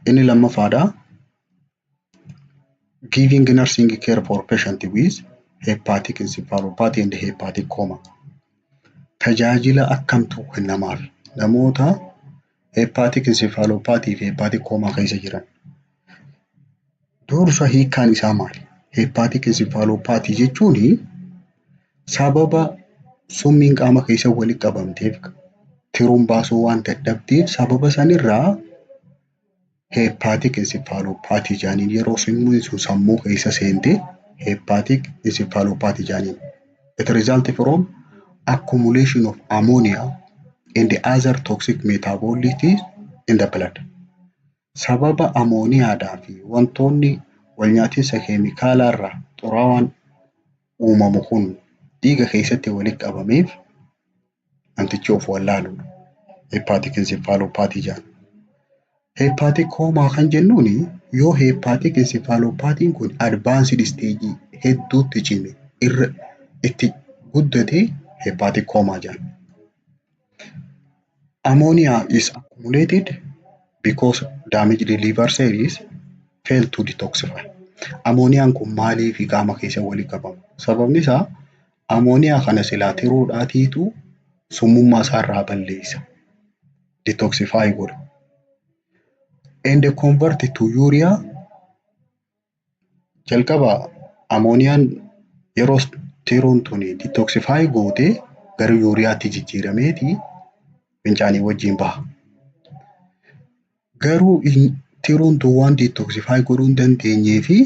Inni lammaffaadha, giving nursing care for patient with hepatic encephalopathy and hepatic coma. Tajaajila akkamtu kennamaaf namoota hepatic encephalopathy fi hepatic coma keessa jiran? Dursa hiikkaan isaa maali? Hepatic encephalopathy jechuun sababa summiin qaama keessa walitti qabamteef tiruun baasuu waan dadhabdeef, sababa sanirraa hepatic encephalopathy jedhaniin. Yeroo summiin sun sammuu keessa seente hepatic encephalopathy jedhaniin. It result from accumulation of ammonia and other toxic metabolites in the blood. Sababa amooniyaadhaa fi wantoonni wal nyaatinsa keemikaalaa irraa xuraawaan uumamu kun dhiiga keessatti walitti qabameef namtichi of wallaaluudha. Hepatic encephalopathy jedhama. Hepatic coma kan jennuun yoo hepatic encephalopathyn kun advanced stage hedduutti cime, irra itti guddate, hepatic coma jedhama. Ammonia is accumulated because damaged liver cells fail to detoxify. Amooniyaan kun maaliif qaama keessa walitti qabama? Sababni isaa amooniyaa kana silaa tiruudhaatiitu summummaa isaa irraa balleessa. Detoxify godha. And convert to urea. Jalqaba amooniyaan yeroo tiruun tuni detoxify goote gara yuuriyaatti jijjiirameeti fincaanii wajjin baha. Garuu tiruun tun waan detoxify godhuu hin dandeenyee fi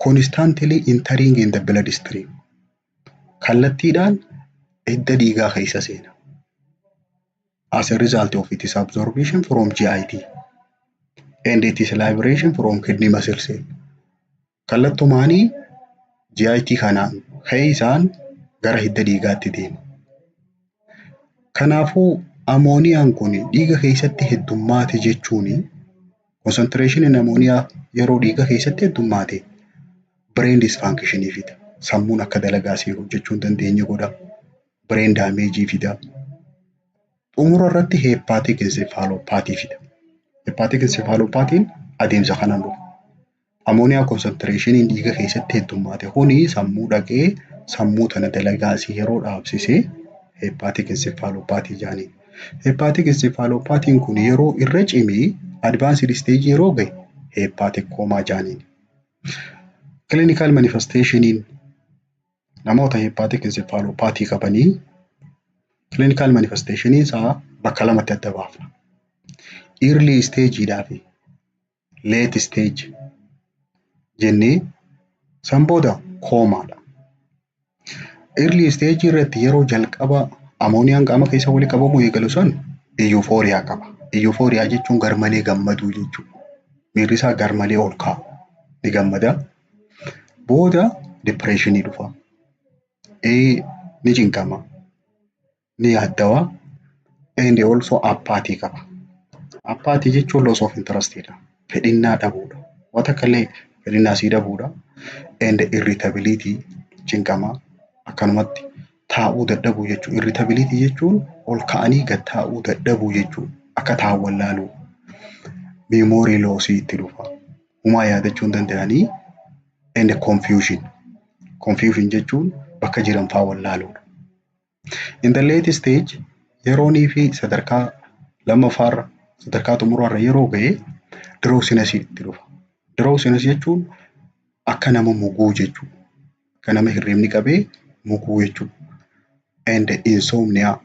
constantly entering in the blood stream, kallattiidhaan hidda dhiigaa keessa seena. As a result of its absorption from GIT and its liberation from kidney muscle cell. Kallattumaanii GIT kanaan keessaan gara hidda dhiigaatti deema. Kanaafuu amooniyaan kun dhiiga keessatti heddummaate jechuun, concentration amooniyaa yeroo dhiiga keessatti heddummaate, brain dysfunction fida. Sammuun akka dalagaa sii hojjechuu hin dandeenye godha. Brain damage fida. Xumura irratti hepatic encephalopathy fida. Hepatic encephalopathyn adeemsa kanaan dhufa. Amooniyaa concentrationiin dhiiga keessatti heddummaate kuni sammuu dhaqee sammuu tana dalagaa isii yeroo dhaabsisee hepatic encephalopathy jedhaniin. Hepatic encephalopathyn kun yeroo irra cimee advanced stage yeroo gahe hepatic coma jedhaniin. Clinical manifestationiin namoota hepatic encephalopathy qabanii, clinical manifestationiin isaa bakka lamatti adda baafna. Early stageidhaa fi late stage jennee, san booda koomaadha. Early stage irratti yeroo jalqaba amooniyaan qaama keessa walitti qabamuu eegalu san euphoria qaba. Euphoria jechuun garmalee gammaduu jechuudha. Miirri isaa garmalee ol ka'a. Ni gammada. Booda depressionii dhufa. Ni cinqama. Ni yaaddawaa. And also apathy qaba. Apathy jechuun loss of interest dha. Fedhinnaa dhabuudha. Waan takka illee fedhinnaa sii dhabuudha. And irritability, cinqama. Akkanumatti taa'uu dadhabuu jechuudha. Irritability jechuun ol ka'anii gad taa'uu dadhabuu jechuudha. Akka taa'an wallaaluu. Memory loss itti dhufa. Humaa yaadachuu hin danda'anii. And confusion. Confusion jechuun bakka jiran fa'aa wallaaluudha. In the late stage, yeroonii fi sadarkaa lammaffaarra, sadarkaa xumuraarra yeroo ga'e, drowsiness itti dhufa. Drowsiness jechuun akka nama muguu jechuudha. Akka nama hirribni qabee muguu jechuudha. And insomnia.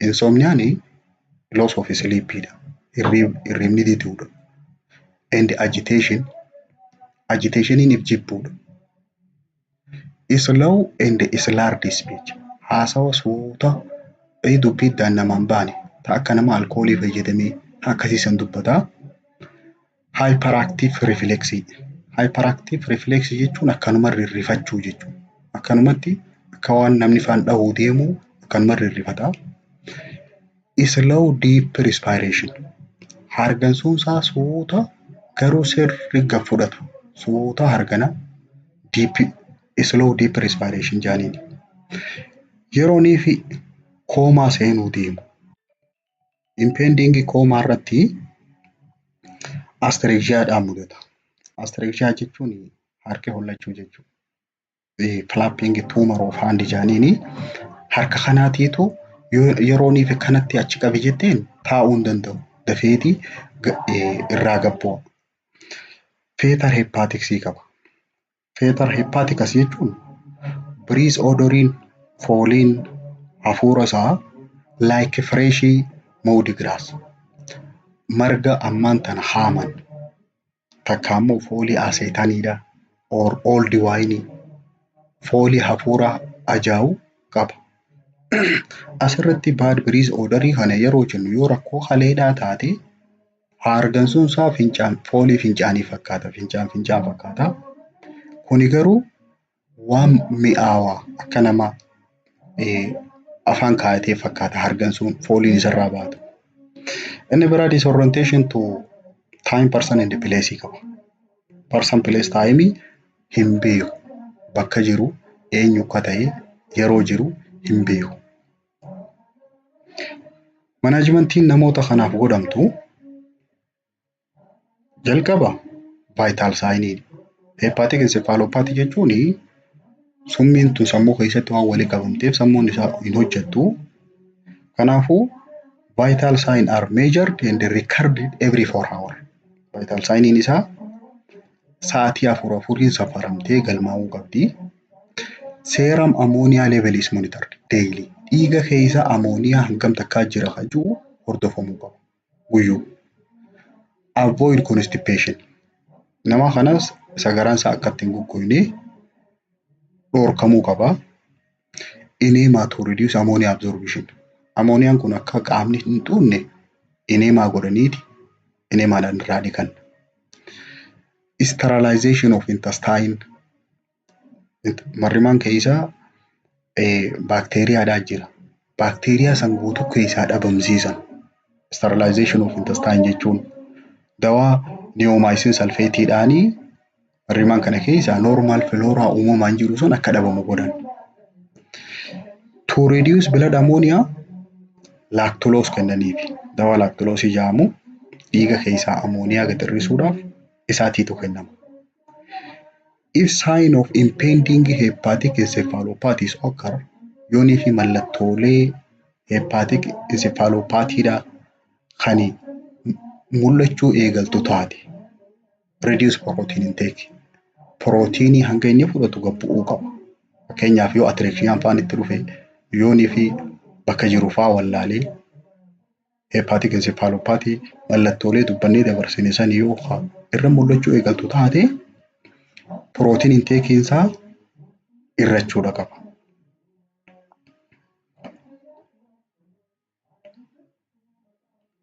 Insomniaan loss of sleep dha. Hirribni diduudha. And agitation. Agitationiin if jibbuudha. Slow and slurred speech. Haasawa suuta, dubbii iddaan namaan baane, ta akka nama alkoolii fayyadamee akkasiisan dubbataa. Hyperactive reflex. Hyperactive reflex jechuun akkanuma rirrifachuu jechuudha. Akkanumatti akka waan namni faan dhahuu deemu akkanuma rirrifataa. Slow deep respiration. Hargansuun isaa suuta garuu sirri gad fudhatu. Suuta hargana, deep, slow deep respiration jedhaniini. Yeroonii fi koomaa seenuu deemu. Impending coma irratti Astireeshiyaadhaan mudata. Astireeshiyaa jechuun harki hollachuu jechuudha. Flapping tremor of hand jedhaniini harka kanaatiitu yerooniif kanatti achi qabi jetteen taa'uu hin danda'u. Dafeeti irraa gad bu'a. Fetor hepaticusii qaba. Fetor hepaticus jechuun breath odoriin, fooliin hafuura isaa like fresh mowed grass, marga ammaan tana haaman, takka ammoo foolii aseetaniidha or old wine, foolii hafuura ajaa'u qaba. Asirratti bad breath odorii kana yeroo jennu, yoo rakkoo haleedhaa taate hargansuun isaa fincaan, foolii fincaanii fakkaata, fincaan fincaan fakkaata. Kuni garuu waan mi'aawaa akka nama afaan kaayatee fakkaata hargansuun fooliin isarraa baatu. Inni biraa disorientation to time, person and place qaba. Person, place, time hin beeku. Bakka jiru, eenyu akka ta'e, yeroo jiru hin beeku. Managementiin namoota kanaaf godhamtu jalqaba vital signii. Hepatic encephalopathy jechuun summiin tun sammuu keessatti waan walii qabamteef sammuun isaa hin hojjettu. Kanaafuu vital sign are measured and recorded every 4 hour. Vital signiin isaa sa'aatii afur afuriin safaramtee galmaa'uu qabdi. Serum ammonia level is monitored daily. Dhiiga keessa amooniyaa hangam takkaa jira kan jiru hordofamuu qaba guyyuu. Avoid constipation. Nama kanas sagaraan isaa akka ittiin goggogne dhorkamuu qaba. Enema to reduce ammonia absorption. Amooniyaan kun akka qaamni hin xuunne enema godhaniiti enemaadhaan irraa dhiqan. Sterilization of intestine. Marrimaan keessaa baakteeriyaadhaa jira. Baakteeriyaa san guutuu keessaa dhabamsiisan. Sterilization of intestine jechuun dawaa neomycin sulfateiidhaanii marrimaan kana keessaa normal flora uumamaan jiru sun akka dhabamu godhan. To reduce blood ammonia, lactulose kennaniifi. Dawaa lactulose jedhamu dhiiga keessaa amooniyaa gad hir'isuudhaaf isaatiitu kennama. If sign of impending hepatic encephalopathy occur, yoonii fi mallattoolee hepatic encephalopathyidha kan mul'achuu eegaltu taate, reduce protein intake. Pirootiinii hanga inni fudhatu gad bu'uu qaba. Fakkeenyaaf yoo atireekshiyaan faan itti dhufe, yoonii fi bakka jiru faa wallaalee, hepatic encephalopathy mallattoolee dubbannee dabarsine san yoo irra mul'achuu eegaltu taate, protein intakeiin isaa hir'achuudha qaba.